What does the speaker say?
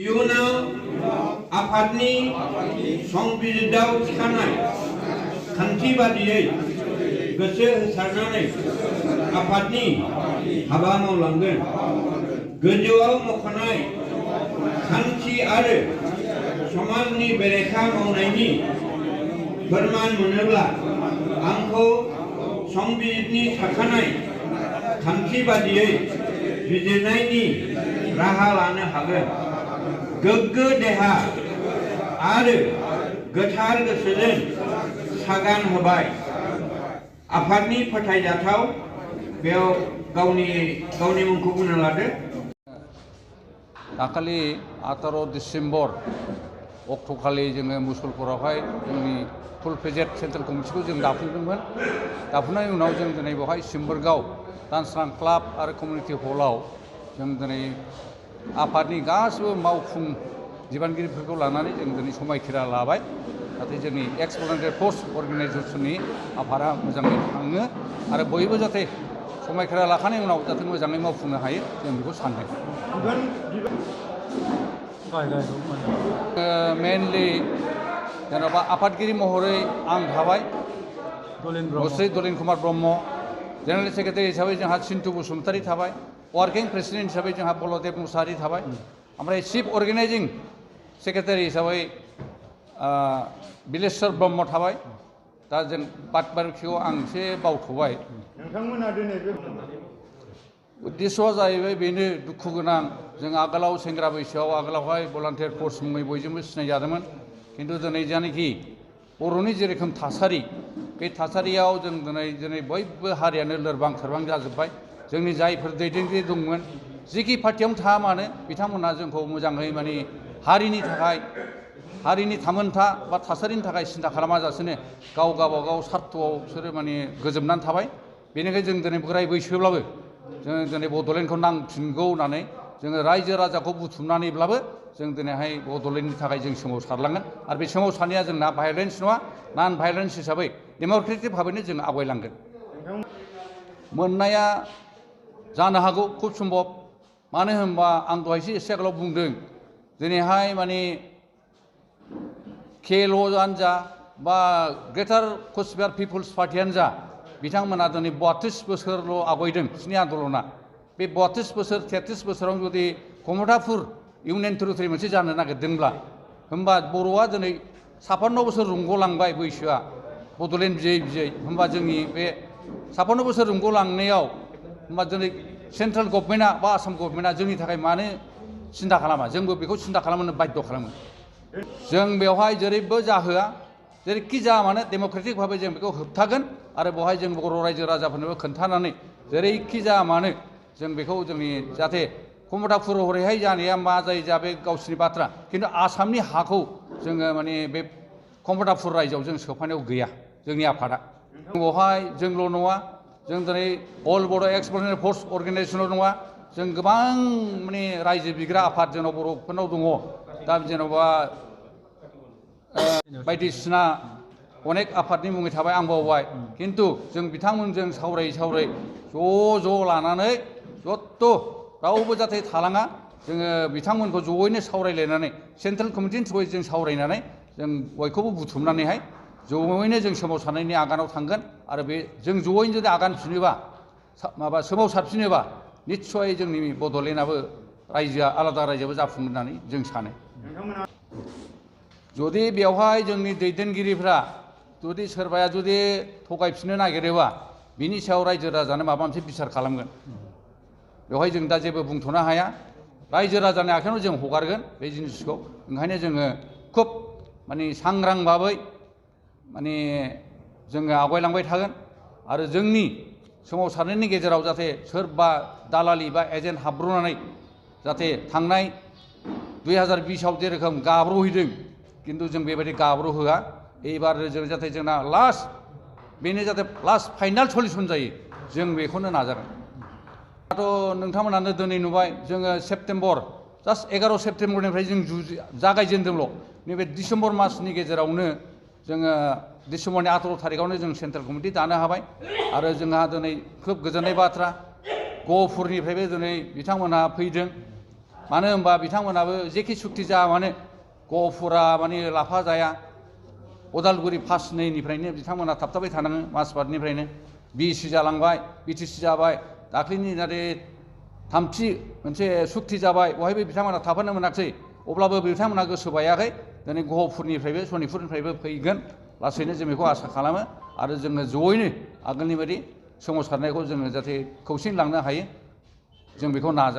इयुनाव आफादनि संबिजिराव थिखानाय खान्थि बादियै गोसो होसारनानै आफादनि हाबा मावलांगोन। गोजौआव मख'नाय खान्थि आरो समाजनि बेरेखा मावनायनि फोरमान मोनोब्ला आंखौ संबिजिरनि थाखानाय खान्थि बादियै बिजिरनायनि राहा लानो हागोन। गोग्गो देहा आरो गोथार गोसोजों सागान होबाय। आफादनि फोथायजाथाव बेयाव गावनि मुंखौ बुंना लादो। दाखालि 18 डिसेम्बर अक्ट'खालि जोङो मुसलपुरावहाय जोंनि फुल प्रेजेड सेन्ट्रेल कमिटिखौ जों दाफुंदोंमोन। दाफुंनायनि उनाव जों दिनै बेवहाय सिम्बोरगाव दानस्रां क्लाब आरो कमिउनिटि हलाव जों दिनै आफादनि गासिबो मावफुं बिबानगिरिफोरखौ लानानै जों दिनै समायखिरा लाबाय जाहाथे जोंनि एक्स भलन्टियार फर्स अर्गानाइजेसननि आफादा मोजाङै थाङो आरो बयबो जाहाथे समायखिरा लाखांनायनि उनाव जाहाथे मोजाङै मावफुंनो हायो जों बेखौ सानदों। मेनलि जेन'बा आफादगिरि महरै आं थाबाय दलिन कुमार ब्रह्म, जेनेरेल सेक्रेटारि हिसाबै जोंहा चिन्टु बसुमतारी थाबाय, वार्किं प्रेसिडेन्ट हिसाबै जोंहा बलदेब मुसाहारि थाबाय, ओमफ्राय चिफ अर्गानाइजिं सेक्रेटारि हिसाबै बिलेश्वर ब्रह्म थाबाय। दा जों बाखिखौ आं एसे बावथ'बाय। नोंथांमोना दिनै बे उद्देश्यआ जाहैबाय बेनो दुखु गोनां। जों आगोलाव सेंग्रा बैसोआव आगोलावहाय भलान्टियार फर्स मुङै बयजोंबो सिनायजादोंमोन। खिन्थु दिनै जानाखि बर'नि जेरोखोम थासारि, बे थासारियाव जों दिनै बयबो हारियानो लोरबां सोरबां जाजोब्बाय। जोंनि जायफोर दैदेनगिरि दंमोन जिखि पार्टियावनो थाया मानो बिथांमोनहा जोंखौ मोजाङै माने हारिनि थाखाय हारिनि थामोनथा बा थासारिनि थाखाय सिन्था खालामाजासेनो गावबागाव सार्थ'आव बिसोरो माने गोजोमनानै थाबाय। बेनिखायनो जों दिनै बोराय बैसोब्लाबो जोङो दिनै बड'लेण्डखौ नांफिनगौ होननानै जोङो रायजो राजाखौ बुथुमनानैब्लाबो जों दिनैहाय बड'लेण्डनि थाखाय जों सोमावसारलांगोन। आरो बे सोमावसारनाया जोंना भायलेन्स नङा, नन भायलेन्स हिसाबै डेम'क्रेटिक भाबैनो जों आवगायलांगोन। मोननाया जानो हागौ खुब सम्भब। मानो होनबा आं दहायसो एसे आगोलाव बुंदों दिनैहाय माने केएलअ'आनो जा बा ग्रेटार कचबिहार पिपुल्स पार्टियानो जा बिथांमोना दिनै 32 बोसोरल' आवगायदों बिसोरनि आन्दलना। बे 32 बोसोर 33 बोसोराव जुदि कमतापुर इउनियन टेरिटरि मोनसे जानो नागिरदोंब्ला होमबा बर'आ दिनै 56 बोसोर रुंग'लांबाय बैसोआ बड'लेण्ड बियै बियै। होमबा जोंनि बे 56 बोसोर रुंग'लांनायाव होमबा दिनै सेन्ट्रेल गभर्नमेन्टआ बा आसाम गभर्नमेन्टआ जोंनि थाखाय मानो सिन्था खालामा? जोंबो बेखौ सिन्था खालामनो बाध्य खालामो। जों बेवहाय जेरैबो जाहोआ, जेरैखि जाया मानो डेम'क्रेटिक भाबै जों बेखौ होबथागोन आरो बेवहाय जों बर' रायजो राजाफोरनोबो खोन्थानानै जेरैखि जाया मानो जों बेखौ जोंनि जाहाथे कमतापुर हरैहाय जानाया मा जायो जा बे गावसिनि बाथ्रा, खिन्थु आसामनि हाखौ जोङो माने बे कमतापुर रायजोआव जों सोफानायाव गैया जोंनि आफादा। बेवहाय जोंल' नङा, जों दिनै अल बड' एक्स भलन्टियार फर्स अर्गानाइजेसनल' नङा, जों गोबां माने रायजो बिग्रा आफाद जोंनाव बर'फोरनाव दङ। दा जेन'बा बायदिसिना अनेक आफादनि मुङै थाबाय आं बावबाय। खिन्थु जों बिथांमोनजों सावरायै ज' ज' लानानै जत्थ' रावबो जाहाथे थालाङा जोङो बिथांमोनखौ ज'यैनो सावरायलायनानै सेन्ट्रेल कमिटिनि थ्रुयै जों सावरायनानै जों बयखौबो बुथुमनानैहाय ज'यैनो जों सोमावसारनायनि आगानाव थांगोन। आरो बे जों ज'यैनो जुदि आगान फिनोबा सोमावसारफिनोबा निस्सय जोंनि बड'लेण्डआबो रायजोआ आलादा रायजोआबो जाफुंगोन होननानै जों सानो। जुदि बेवहाय जोंनि दैदेनगिरिफ्रा जुदि सोरबाया जुदि थगायफिननो नागिरोबा बिनि सायाव रायजो राजानो माबा मोनसे बिसार खालामगोन। बेवहाय जों दा जेबो बुंथ'नो हाया। रायजो राजानि आखायाव जों हगारगोन बे जिनिसखौ। ओंखायनो जोङो खुब माने सांग्रां भाबै माने जोङो आवगायलांबाय थागोन। आरो जोंनि सोमावसारनायनि गेजेराव जाहाथे सोरबा दालालि बा एजेन्ट हाबब्र'नानै जाहाथे थांनाय 2020आव जेरोखोम गाब्र'हैदों खिन्थु जों बेबायदि गाब्र'होआ। एबार जों जाहाथे जोंना लास्ट बेनो जाहाथे लास्ट फाइनाल सलिउसन जायो जों बेखौनो नाजागोन। दाथ' नोंथांमोनानो दिनै नुबाय जोङो सेप्तेम्बर जास्ट 11 सेप्तेम्बरनिफ्राय जों जागायजेनदोंल'। नैबे डिसेम्बर मासनि गेजेरावनो जोङो डिसेम्बरनि 18 थारिखआवनो जों सेन्ट्रेल कमिटि दानो हाबाय। आरो जोंहा दिनै खोब गोजोननाय बाथ्रा गहपुरनिफ्रायबो दिनै बिथांमोनहा फैदों। मानो होनबा बिथांमोनाबो जेखि सुक्ति जाया माने गहपुरा माने लाफा जाया उदालगुरि फास 2निफ्रायनो बिथांमोना थाबथाबाय थानाङो माजबाटनिफ्रायनो बिसि जालांबाय बिटिसि जाबाय दाख्लैनि जाहाथे थामथि मोनसे सुक्ति जाबाय बहायबो बिथांमोना थाफानो मोनाखै अब्लाबो बिथांमोना गोसो बायाखै दिनै गहपुरनिफ्रायबो सनितपुरनिफ्रायबो फैगोन लासैनो जों बेखौ आसा खालामो आरो जोङो जयैनो आगोलनि बायदि सोमावसारनायखौ जोङो जाहाथे खौसेयै लांनो हायो जों बेखौ नाजागोन